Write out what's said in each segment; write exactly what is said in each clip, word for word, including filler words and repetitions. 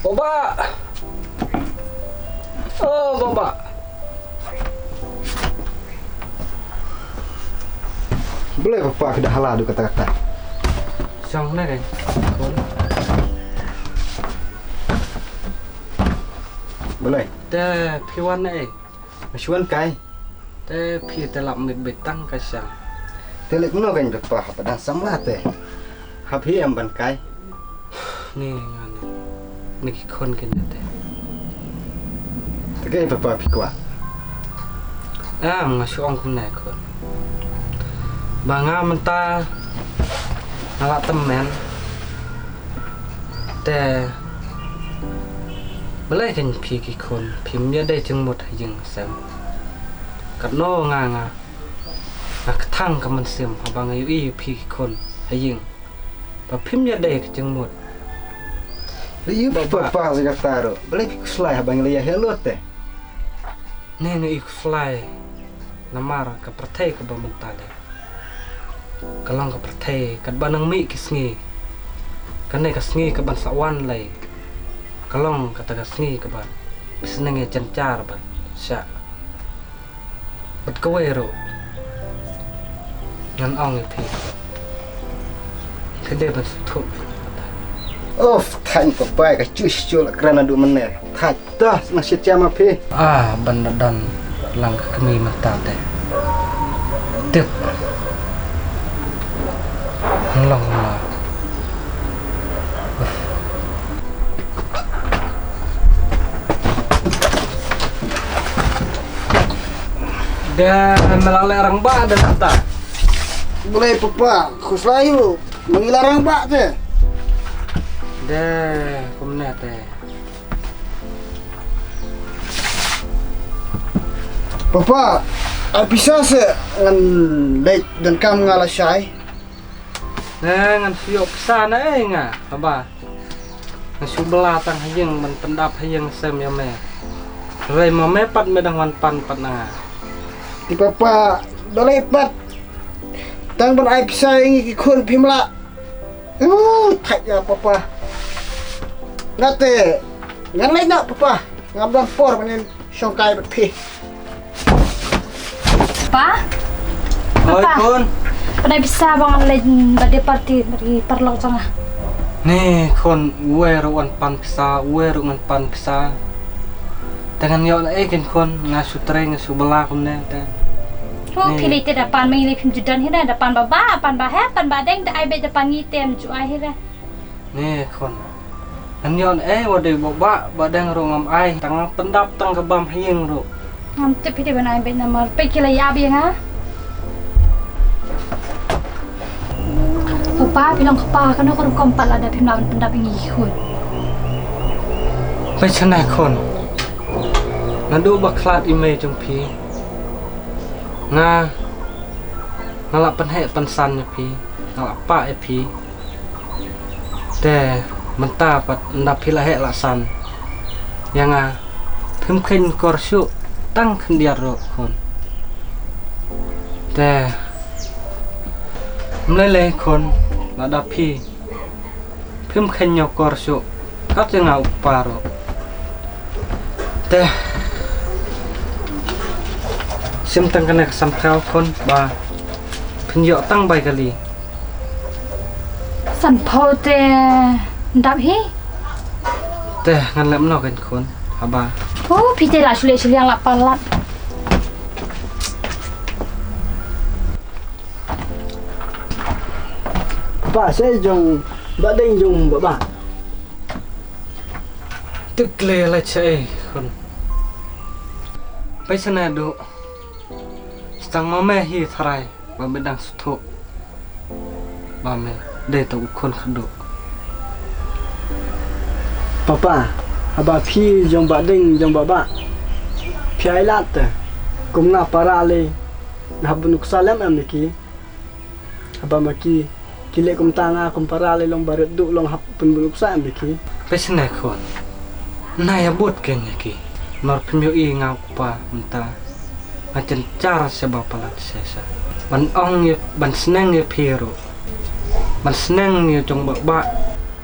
Baba. Oh, Baba. Balei papa ka da hala du kata kata? Shong ne kan. Balei? Te phi wan ne? Nga shu wan kai. Te phi te lap mit beit tang ka shang. Te leit kumno kan papa, haba dang samla te. Hap hi em ban kai. Ni ngan. Ni ki khun kin te. Te kai papa phi kwah. Em, nga shu ong kumne khun. Ba nga mynta nga la tymmen. Te balei kan phi ki khun phim ïa dei jingmut ha ïing sem. Katno nga nga nga kthang ka mynsiem haba nga ïohi ïa phi ki khun ha ïing. Ba phim ïa dei ka jingmut. Ïa phi papa, papa, ïa kata ruh. Balei phi khuslai haba ngi la ïa heh lut te? Ne nga i khuslai namar ka pyrthei kaba mynta lei. Ka long ka pyrthei katba nang mih ki sngi. Kane ka sngi kaban sa wan lei. Ka long kata ka sngi kaba phi sneng ïa jynjar bad shah. Bad kawei ruh ngan ong ïa phi. Ka dei ban sngewthuh. Of, thaiñ papa, ka shu shu la kren naduh mynne. Thaiñ. Dah, nang shit jam ma phi. Ah, ban da don lang ka kmie mynta te. Tip. Nang long ma. Da me la leh rangbah da ta. Balei papa, khuslai ïa u. Ma ngi la rangbah te. Da kumne te. Papa, ai pisa se ngan leit donkam nga lashai. Ne ngan shu ïoh pisa na ei nga, haba nga shu bylla tang ha ïing ban pyndap ha ïing sem ïa me. Hynrei ma me pat me dang wan pan pat na nga. Te papa, balei pat tang ban ai pisa ïa ngi ki khun phim lah. Uh, thait ïa papa. Nga te ngan leit noh papa. Ngam don por ban ïashong kai bad phi. Pa? Oi, papa. Khun. Pynai pisa ba ngan leit birthday party bad ki paralok jong nga. Ni khun, uwei ruh wan pan pisa, uwei ruh ngan pan pisa. Te ngan ïoh na ei kin khun, nga shu trei nga shu bylla kumne te. Oh, phi lei te da pan ma ngi lei phim ju don hi re, da pan Baba, pan Bah Heh, pan Bah Deng, da ai beit da pan ngi te ym ju ai hi re. Ni khun. Ngan ïoh na ei, wat dei Baba, Bah Deng ruh ngam ai, tang pyndap tang ka bam ha ïing ruh. Ngam tip hi te ban ai beit namar peit ki la ïap ïa nga. Papa, phi long kpa kano ka rukom pat lada phim lah ban pyndap ïa ngi ki khun. Peit shane khun. Naduh ba khlad i mei jong phi, nga, nga la pynheh pynsan ïa phi, nga la pah ïa phi. Te mynta pat ynda phi la heh la san ïa nga, phim kheiñ kor shuh tang khyndiat ruh khun. Te ym lei lei khun, lada phi phim kheiñ ñiewkor shuh kat ïa nga u kpa ruh. Te shim tang kane ka sanphew khun ba phin ïoh tang bai kali. Sanphew te ym dap hi. Te ngan leh kumno kein khun haba. Oh, phi te la shu leh shu liang la palat. Pa, shaei jong Bah Deng jong Bah Bah? Te khlem leit shaei khun. Peit shane duh. Tang ma me hi tharai ba me dang sngewthuh ba me dei tang u khun khadduh. Papa, haba phi jong Bah Deng jong Bah Bah, phi ai lad te kum nga para lei, nga hap ban nuksa lem em ïa ki? Haba ma ki ki leh kumta, nga kum para lei long ba rit duh, long hap pynbun uksa em ïa ki? Peit shane khun. Nai ïa bud kein ïa ki. Namar phim ïohi nga u kpa mynta nga jynjar sha ba palat shisha. Ban ong ïa, ban sneng ïa phi ruh. Ban sneng ïa jong Bah Bah,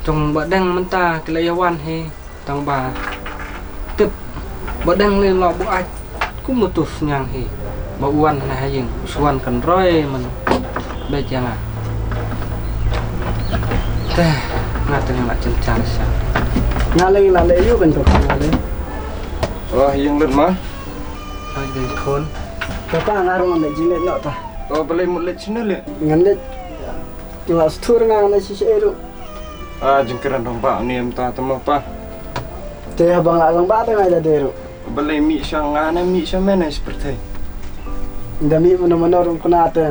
jong Bah Deng mynta ki la ïa wan hi. Tang ba tip ba dang leh lo bu ait kum tu sniang hi. Ba wan na ha ïing, u swan kan roi man. Ba janga. Te, nga te nga chan chan sa. Nga le la le yu kan to nga le. Oh, ïing lut ma. Ai dei khon. Papa nga rong le jing le no ta. Oh, balei mut le chine le. Ngan le. Nga stur nga ngan le si si eru. Ah, jingkren dong ba ni em ta tama pa. Te haba nga lang ba te nga ida deru. Balei mi sha nga na mi sha mena seperti. Nda mi mano mano rung kuna te.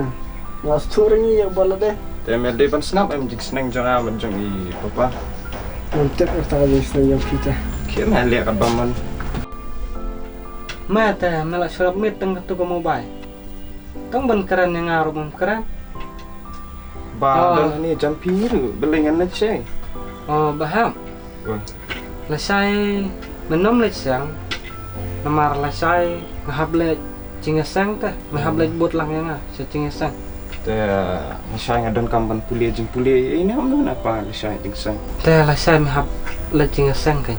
Nga stur ngi ya bola de. Te me de ban snap em jing sneng jong am jong i papa. Ngam tip er ta jing sneng jong kita. Kira me lihat kat baman. Ma te me la shrap mit teng tu ko mobile. Tang ban kren ïa nga ruh bym kren. Ba don hani jam phi ruh balei ngan leit shai. Oh, ba hap. Lashai mynnom leit shang. Namar lashai nga hap leit jingïaseng te. Me hap leit bud lang ïa nga sha jingïaseng. Te lashai nga don kam ban pule jingpule. Ine hap don apa lashai jingïaseng. Te lashai me hap leit jingïaseng kan.